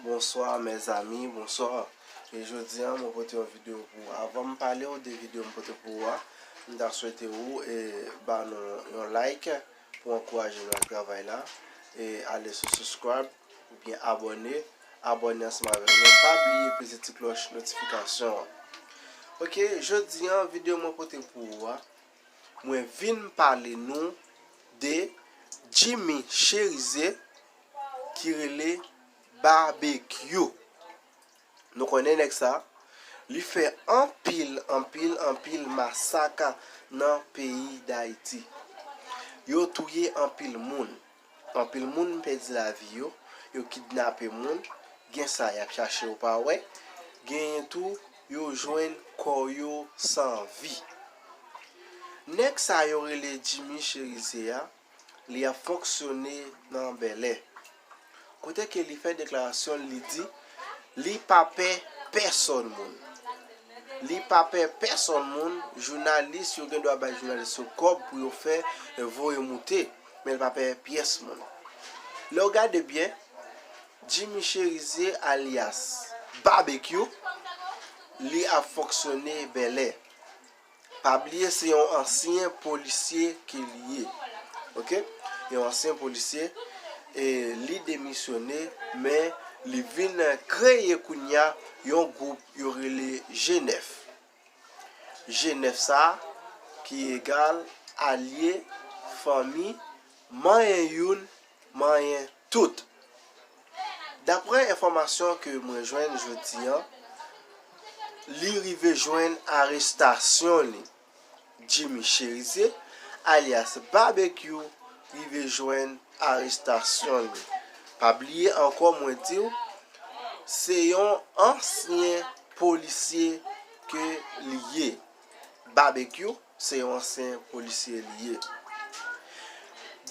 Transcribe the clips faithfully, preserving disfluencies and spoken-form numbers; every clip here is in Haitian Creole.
Bonswa mezanmi, bonswa. E jodi a mwen pote yon videyo pou ou. Avan m pale w de videyo m pote pou ou a, m ta swete ou e ba nou yon like pou ankouraje nou ak travay la. E ale sou subscribe oubyen abòne, abòne ansanm avèk nou. Pa bliye peze ti klòch notifikasyon an. Ok, jodi a videyo mwen pote pou ou a, mwen vin pale nou de Jimmy Chérizier ki rele Babekyou. Nou konnen nèg sa, li fè anpil, anpil, anpil masak nan peyi Dayiti. Yo touye anpil moun. Anpil moun pèdi lavi yo, yo kidnape moun, gen sa y ap chache yo pa wè, genyen tou yo jwenn kò yo san vi. Nèg sa yo rele Jimmy Chérizier a, li ap fonksyone nan Bèlè. Kote ke li fè deklarasyon l, li di, li pa pè pèsòn moun. Li pa pè pèsòn moun, jounalis yo gen dwa bay jounalis yo kòb pou yo fè, eh, voye moute, men l pa pè pyès moun. Lè w gade byen, Jimmy Chérizier alyas Babekyou, li ap fonksyone Bèlè. Pa bliye se yon ansyen polisye ke li ye. Ok? Yon ansyen polisye, e li demisyone, men li vin kreye kounye a yon gwoup yo rele G nèf. G nèf sa a ki egal alye, fanmi, manyen youn, manyen tout. Daprè enfòmasyon ke mwen jwenn jodi a, li rive jwenn arestasyon li. Jimmy Chérizier, alyas Babekyou, rive jwenn arestasyon li. Pa bliye ankò mwen di w, se yon ansyen polisye ke li ye. Babekyou, se yon ansyen polisye li ye.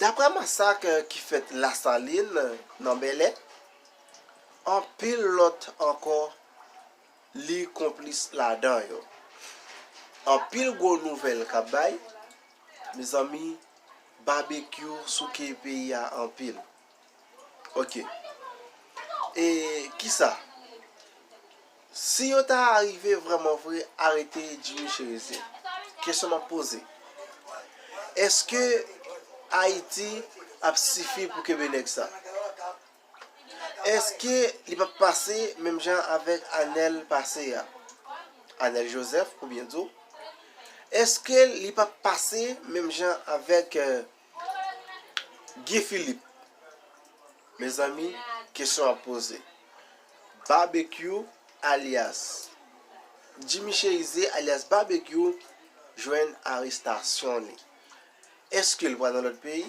Daprè masak ki fèt Lasalin nan Bèlè, anpil lòt ankò li konplis ladan yo. Anpil gwo nouvèl k ap bay, mezanmi, Babekyou souke peyi a anpil. Ok. E kisa? Si yo ta rive vrèman vre arete Jimmy Chérizier, kesyon m ap poze, èske Ayiti ap sifi pou kenbe nèg sa? Èske li p ap pase menm jan avèk Anèl pase a? Anèl Joseph, pou byen di w. Èske li p ap pase menm jan avèk, eh, Guy Philippe? Mezanmi, kesyon ap poze. Babekyou alyas Jimmy Chérizier alyas Babekyou jwenn arestasyon li. Èske l pral nan lòt peyi?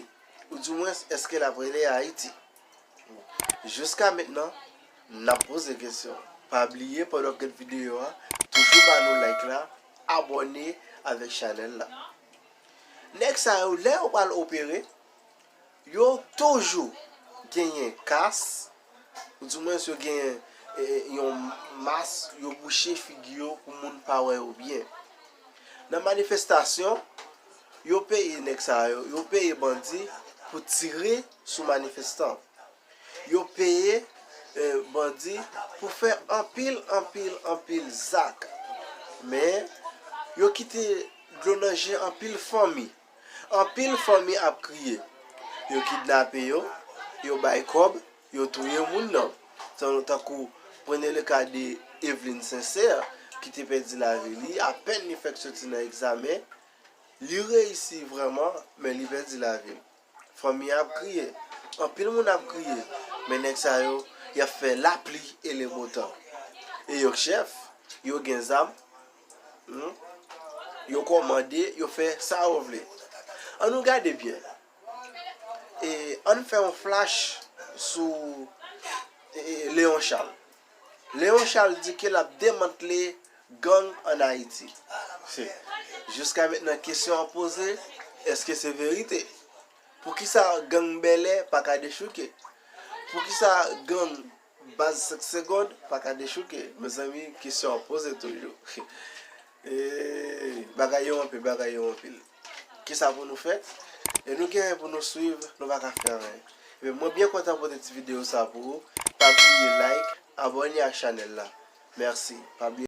Oudimwens, èske l ap rele Ayiti? Jiska mentnan, n ap poze kesyon. Pa bliye, pandan w ap gade videyo a, toujou ba nou like la, abòne avèk chanèl la. Nèg sa yo, lè yo pral opere, yo toujou genyen kas, oudimwens yo genyen, e, e, yon mas, yo bouche figi yo pou moun pa wè yo byen. Nan manifestasyon, yo peye nèg sa yo, yo peye bandi pou tire sou manifestan. Yo peye, eh, bandi pou fè anpil, anpil, anpil zak. Men, yo kite dlo nan je anpil fanmi. Anpil fanmi ap kriye. Yo kidnape yo, yo bay kòb, yo touye moun nan. Tan-, tankou, prenez le cas de Eveline Sincère, ki te pèdi lavi li, apèn li fèk soti nan egzamen, li reyisi vrèman, men li pèdi lavi l. Fanmi ap kriye. Anpil moun ap kriye. Men nèg sa yo, y ap fè lapli e le bon tan. E yo k chèf, yo gen zam, hmm, yo kòmande, yo fè sa yo vle. Ann nou gade byen. E ann fè yon flash sou, e, e, Léon Charles. Léon Charles di ke l ap demantle gang ann Ayiti. Se, jiska mentnan, kesyon an poze, èske se verite? Poukisa gang Bèlè pa ka dechouke? Poukisa gang baz senk segonn pa ka dechouke? Mezanmi, kesyon an poze toujou. E, bagay yo anpil, bagay yo anpil. Kisa pou nou fè? E nou gen pou nou swiv, nou pa ka fè anyen. Ebyen, mwen byen kontan pote ti videyo sa pou ou. Pa bliye like, abòne ak chanèl la. Mèsi. Pa bliye